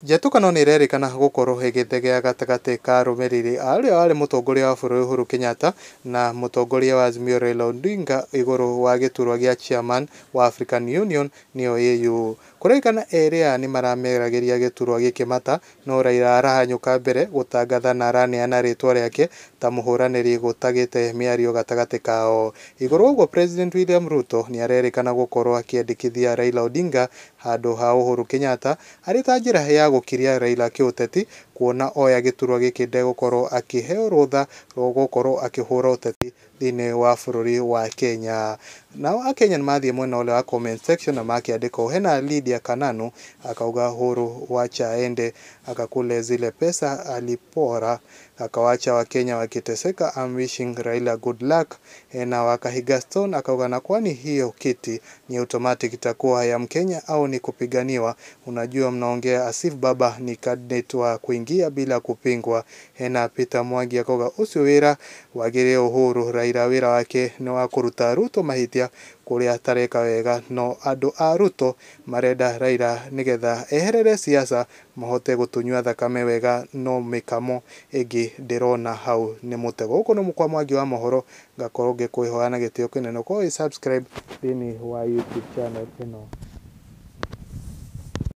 Njetũkano nĩ ĩrerĩkana gũkorwo ĩgĩthegea gatagatĩ ka arũmĩrĩri a ũrĩa warĩ mũtongoria wa bũrũri Uhuru Kenyatta na mũtongoria wa Azimio Raila Odinga igũrũ wa gĩturwa gĩa chairman wa African Union nĩyo AU. Kũrerĩkana erĩ aya nĩ marameragĩria gĩturwa gĩkĩ mata, no Raila arahanyũka mbere gũtangatha na araneana rĩtwa rĩake ta mũhũranĩri gũtagĩte mĩario gatagatĩ kao. Igũrũ wa ũguo, President William Ruto nĩ arerĩkana gũkorwo akĩendekithia Raila Odinga handũ ha Uhuru Kenyatta arĩ ta njĩra ya gũkiria Raila kĩũteti, kuona oya gĩturwa gĩkĩ ndegũkorwo akĩheo rũtha rwa gũkorwo akĩhũra ũteti thĩinĩ wa bũrũri wa Kenya. Nao akenya nĩ mathiĩ mwena ũrĩa wa comment section na makĩandĩka ũũ, hena Lydia Kananu akauga Uhuru wacha aende akakule zile pesa alipora, akawacha Wakenya wakiteseka. I'm wishing Raila good luck. Na Wakahiga Stone akauga, na kwani hiyo kiti ni automatic itakuwa ya Mkenya au ni kupiganiwa? Unajua mnaongea as if baba ni candidate wa kuingia bila kupingwa. Hena Peter Mwangi akauga ucio wira wagĩrĩire Uhuru, Raila wĩra wake nĩ wa kũruta Ruto mahĩtia kũrĩa atareka wega, no andũ a Ruto marenda Raila nĩgetha eherere siasa mahote gũtũnyua thakame wega, no mĩkamo ĩngĩ ndĩrona hau nĩ mũtego. Gũkũ nĩ kwa Mwangi wa mohoro, ngakorwo ngĩkwĩhoya na gĩtĩo kĩnene ũkorwo wĩ subscribe thĩinĩ wa YouTube channel ĩno.